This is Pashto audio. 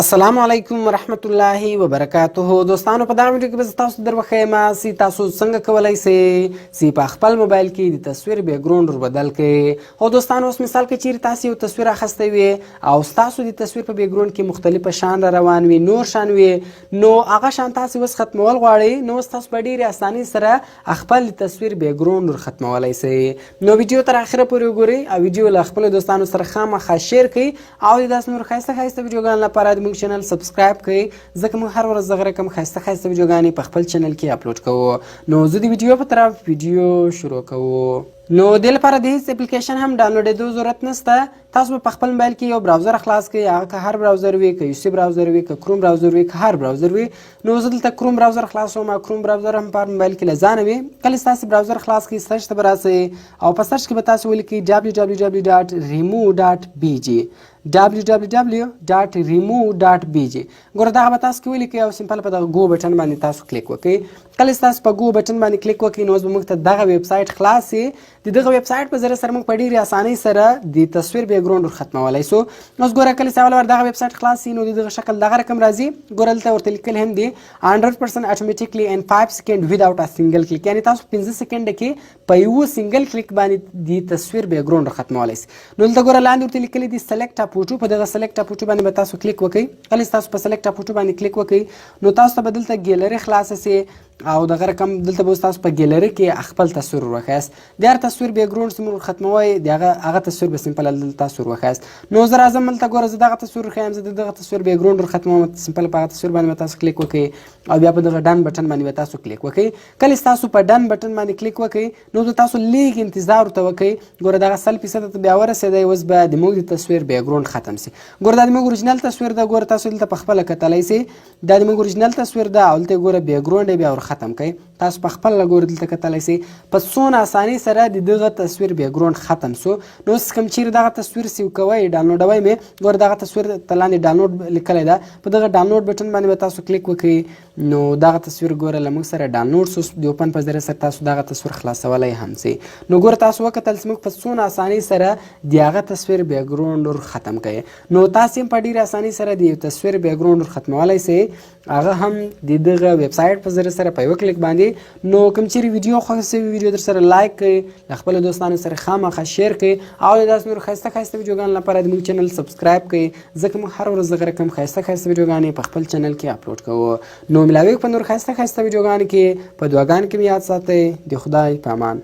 السلام علیکم ورحمت الله وبرکاته. دوستانو، په دا ویډیو کې به تاسو در وښیم چې تاسو څنګه کولای شئ چې په خپل موبایل کې د تصویر بیکګراوند ور بدل کړئ. خو دوستانو، اوس مثال کې چیرې تاسو یو تصویر اخیستی وي او تاسو د تصویر په بیکګراوند کې مختلف شان را روان وي، نور شان وي، نو هغه شان تاسو اوس ختمول غواړئ، نو اوس تاسو په ډیرې اسانۍ سره خپل تصویر بیکګراوند ور ختمولای شئ. نو ویډیو تر اخره پورې وګورئ او ویډیو له خپلو دوستانو سره خامخا share کړئ او د داسې نور ښایسته ښایسته ویډیوګانو لپاره د موږ channel subscribe کړئ، ځکه موږ هر ورځ دغه رقم ښایسته ښایسته ویډیوګانې په خپل channel کې اپلوډ کوو. نو زه د ویډیو په طرف ویډیو شروع کوو. نو دې لپاره د هیڅ اپلیکیشن هم ډاونلوډېدو ضرورت نشته. تاسو به په خپل موبایل کې یو browser خلاص کړئ، هغه که هر browser وي، که UC browser وي، که Chrome browser وي، که هر browser وي. نو زه دلته Chrome browser خلاصوم. Chrome browser هم په موبایل کې له ځانه وي. کله چې تاسو browser خلاص کړئ، search ته به راسئ او په search کې به تاسو ولیکئ www.remove.bg، www.remove.bg. ګوره، دغه به تاسو کې ولیکئ او simple په دغه go button باندې تاسو کلیک وکړئ. کله چې تاسو په go button باندې کلیک وکړئ، نو اوس به موږ ته دغه ویب سایټ خلاص شي. د دغه ویب سایټ په ذریعه سره موږ په ډېرې اسانۍ سره د تصویر بیکګراوند ور ختمولی سو. اوس ګوره، کله چې اول وار دغه ویب سایټ خلاص شي، نو د دغه شکل دغه رقم راځي. ګوره، دلته ورته لیکل هم دي 100% automatically in 5 second without a single click، یعنی تاسو 5 سیکنډ کې په یو single click باندې د تصویر بیکګراوند ور ختمولی سئ. نو دلته ګوره، لاندې ورته لیکلي دي select a photo. په دغه select a photo باندې به تاسو کلیک وکړئ. کله چې تاسو په select a photo باندې کلیک وکړئ، نو تاسو ته به دلته ګیلري خلاصه سي او دغه رقم دلته به تاسو په ګیلري کې خپل تصویر وښیاست. د هر تصویر بیکګراوند چې موږ ختموي، د هغه تصویر به simple دلته تاسو وښیاست. نو زه راځم دلته، ګوره، زه دغه تصویر ښیم، زه دغه تصویر بیکګراوند ور ختموم. simple په هغه تصویر باندې به تاسو کلیک وکړئ او بیا په دغه done button باندې به تاسو کلیک وکړئ. کله چې تاسو په done button باندې کلیک وکړئ، نو تاسو لږ انتظار ورته وکړئ. ګوره، دغه 100% ته بیا ورسېدی. اوس به د موږ د تصویر بیکګراوند ختم سي. ګوره، دا د موږ original تصویر ده. ګوره، تاسو دلته په خپله کتلی سئ، دا د موږ original تصویر ده او دلته ګوره، بیکګراوند یې بیا ور ختم کړئ. تاسو په خپله ګوره، دلته کتلی سئ، په څونه اسانۍ سره د دغه تصویر بیکګراوند ختم سو. نو اوس کوم چیرې دغه تصویر save کوئ، ډاونلوډوئ مې، ګوره، دغه تصویر ته لاندې ډاونلوډ لیکلی ده. په دغه download button باندې به تاسو کلیک وکړئ. نو دغه تصویر ګوره، له موږ سره ډاونلوډ سو. د open په ذریعه سره تاسو دغه تصویر خلاصولی هم سئ. نو ګوره، تاسو وکتل چې موږ په څونه اسانۍ سره د هغه تصویر بیکګراوند ور ختم کړئ. نو تاسو هم په ډیره اسانۍ سره د یو تصویر بیکګراوند ور ختمولی سئ، هغه هم د دغه ویب سایټ په ذریعه سره په یو کلیک باندې. نو کوم چیرې ویډیو خوښه سوي، ویډیو در سره like کړئ، له خپلو دوستانو سره خامخا share کړئ او د داسې نور ښایسته ښایسته ویډیوګانو لپاره د موږ channel subscribe کړئ، ځکه موږ هر ورځ دغه رقم ښایسته ښایسته ویډیوګانې په خپل channel کې اپلوډ کوو. نو ملاویږو په نور ښایسته ښایسته ویډیوګانو کې. په دعاګانو کې مې یاد ساتئ. د خدای په امان.